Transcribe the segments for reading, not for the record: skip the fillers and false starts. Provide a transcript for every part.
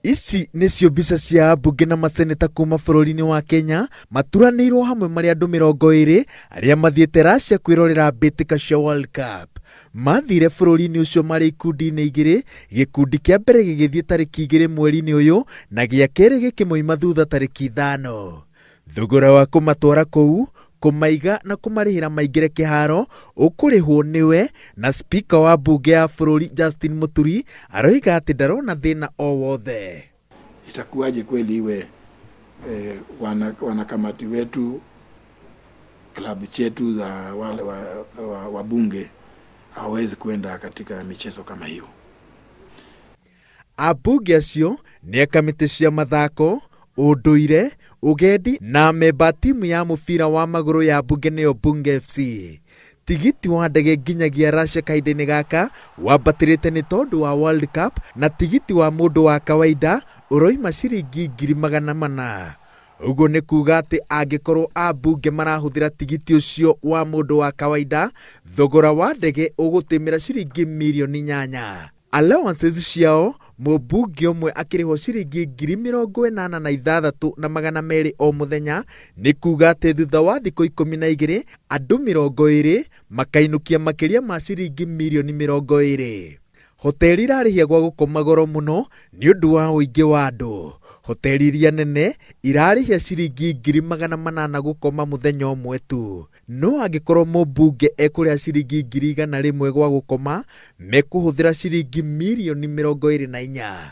Ici nĩcio mbica cia ambunge na maseneta kuma bũrũri-inĩ wa Kenya maturanĩirwo hamwe marĩ andũ 20 arĩa mathiĩte Russia kwĩrorera mbĩtĩka cia World Cup. Mathire bũrũri-inĩ ũcio marĩ ikundi-inĩ igĩrĩ, gĩkundi kĩa mbere gĩgĩthiĩ tarĩki 2 mweri-inĩ ũyũ na gĩa kerĩ gĩkĩmoima thutha tarĩki 5. Thogora wa kũmatwara kũu, kũmaiga na kũmarĩhĩra maingĩre kĩharo ũkũrĩhwo nĩwe, na spika wa mbunge ya bũrũri Justin Muturi aroiga atĩ ndarona thĩna o wothe. Itakuwaje kweli iwe wanakamati wetu klabu chetu za wale wabunge hawawezi kwenda katika michezo kama hiyo. Ambunge acio nĩ a kamĩtĩ cia mathako, ũndũire, ũgendi na memba timu ya mũbira wa magũrũ ya mbunge nĩyo Bunge FC. Tigiti wa ndege nginyagia Russia kahinda-inĩ gaka wambatĩrĩte nĩ tondũ wa World Cup, na tigiti wa mũndũ wa kawaida ũroima ciringi 400,000. Ũguo nĩ kuga atĩ angĩkorwo ambunge marahũthĩra tigiti ũcio wa mũndũ wa kawaida, thogora wa ndege ũgũtĩmĩra ciringi mirioni 8. Allowances ciao mũmbunge ũmwe akĩrĩhwo ciringi 86,200 o mũthenya, nĩ kuga atĩ thutha wa thikũ 12 andũ 20 makainũkia makĩria ma ciringi mirioni 20. Hoteli irarĩhia gwa gũkoma goro mũno nĩ ũndũ wa ũingĩ wa andũ. Hoteli iria nene irarĩhia ciringi 800,000 gũkoma mũthenya ũmwe tu. No angĩkorwo mũmbunge ekũrĩha ciringi 100,000 gwa gũkoma, mekũhũthĩra ciringi mirioni 24.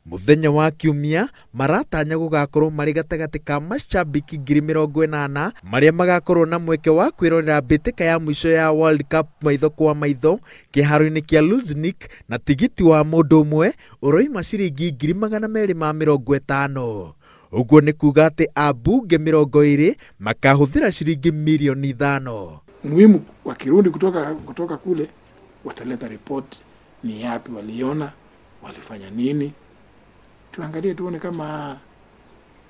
Mũthenya wa Kiumia maratanya gũgakorwo marĩ gatagatĩ ka mashabiki 80,000 marĩa magakorwo na mweke wa kwĩrorera mbĩtĩka ya mũico ya World Cup maitho kwa maitho kĩharo-inĩ kĩa Luzhniki, na tigiti wa mũndũ ũmwe ũroima ciringi 250,000. Ũguo nĩ kuga atĩ ambunge 20 makahũthĩra ciringi mirioni 5. Muhimu wakirudi kutoka kule wataleta report ni yapi waliona, walifanya nini. Tuangalie tuone kama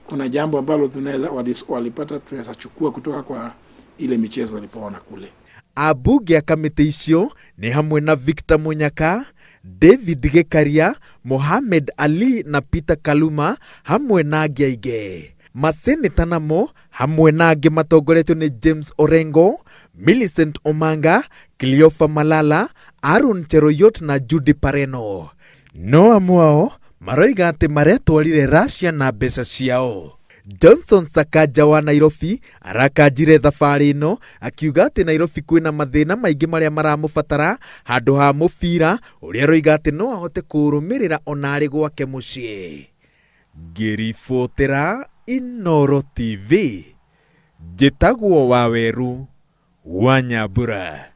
kuna jambo ambalo tunaweza walipata tunaweza chukua kutoka kwa ile michezo walipoona kule. Ambunge a kamĩtĩ icio nĩ hamwe na Victor Munyaka, David Gekaria, Mohamed Ali na Peter Kaluma hamwe na angĩ aingĩ. Maseneta namo hamwe na angĩ matongoretio nĩ James Orengo, Millicent Omanga, Cleopa Malala, Aaron Cheruiyot na Judy Pareno. No amwe ao maroiga atĩ maretwarire Russia na mbeca ciao. Johnson Sakaja wa Nairobi arakanjire thabarĩ ĩno akiuga atĩ Nairobi kwĩna mathĩna maingĩ marĩa maramũbatara handũ ha mũbira ũrĩa aroiga atĩ no ahote kũũrũmĩrĩra ona arĩ gwake mũciĩ. Ngĩribotera Inooro TV, njĩtagwo Waweru wa Nyambura.